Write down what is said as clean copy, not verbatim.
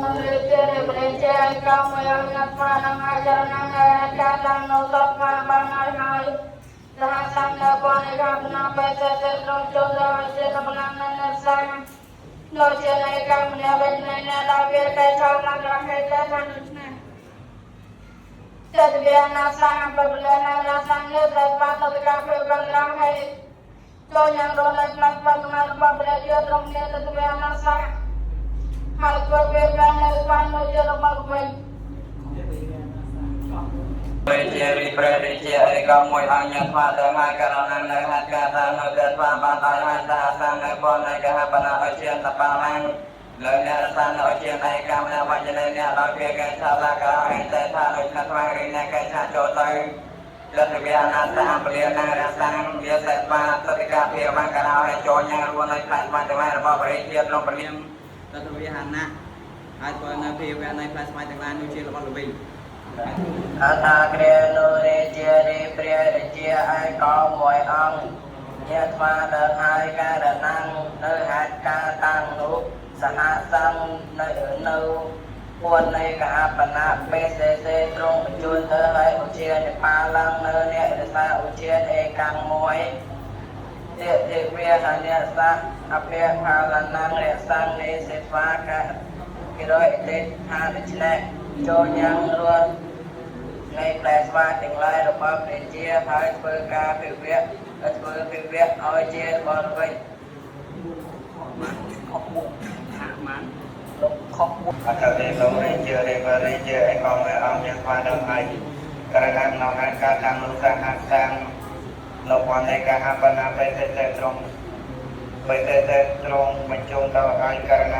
នោះរាជានៃព្រះជាឯកមួយអង្គអាត្មានឹងអាចារណងឯការតាំងនៅសត្វបានហើយហើយសហសង្ឃនៅពនិកាបណាបេសេសេត្រង់ចូលដល់ជាកម្លាំងនៅសាលោកជានៃកម្មអ្នកវេទនាអ្នកដល់វាកែឆោឡើងរហេតុថាដូច្នេះតវេណាសាបបលណារាសាលើតែបាតតកាពេលបានរហេតុចូលយ៉ាងរស់នៅផ្លាស់បានមករបស់ព្រះជាត្រង់នេះតវេណាសាហើយធ្វើពេលបាននៅបានមកជារបស់វិញ ព្រះជារិព្រះរាជាឯកមួយអង្គញាថ្មទៅហើយករណងនៅហេតុការតាមនៅកើតស្វាបានដល់ហើយសាសានៅពននៃកហបណៈអជាតបាឡាំងលើអ្នករសានៅអជាឯកម្មអ្នកវញ្ញនៃអ្នកដល់វាកែឆាឡាករហេតុថាដូចថាស្វារីអ្នកកែឆាចូលទៅលទ្ធវិអនាសាពលានារសាំងវាសេបាតតិកាភាវករោឲ្យចូលញ៉ាំរួននៅផ្លែស្វាទាំងឡាយរបស់ព្រះរាជាក្នុងពលាម តទវិហណៈហើយធ្វើនៅភាវៈនៃផ្លែស្វាយទាំងឡាយនោះជារបស់ល្វី អថាគ្រានុរាជារិព្រះរាជាឯកមួយអង្គញាថ្មដល់ហើយករណងនៅហេតុការតាំងនោះសហសង្ឃនៅនៅពួននៃកហបណៈបេសេសេទ្រង់បញ្ជូនទៅឲ្យឧជានិបាឡើងនៅអ្នករសាឧជាឯកាំងមួយតិតិវាហនិសៈអភិផាលនំរសង្ឃនៃសេវាកគិរយតិថាដូច្នេះចូលញ៉ាំងរត់ នៃផ្លែស្វាទាំងឡាយរបស់ព្រះជាហើយធ្វើការពិវៈធ្វើពិវៈឲ្យជារបស់វិញ ខុសបុកថាបាន ខុសមួយ អកតេលោករាជារិព្រះរាជាឯកមួយអង្គញាថ្មដល់ហើយករណងនៅហេតុការតាំងនោះសហសង្ឃនៅពននៃកហបណៈបេសេសេទ្រង់បេសេសេទ្រង់បញ្ជូនទៅឲ្យករណ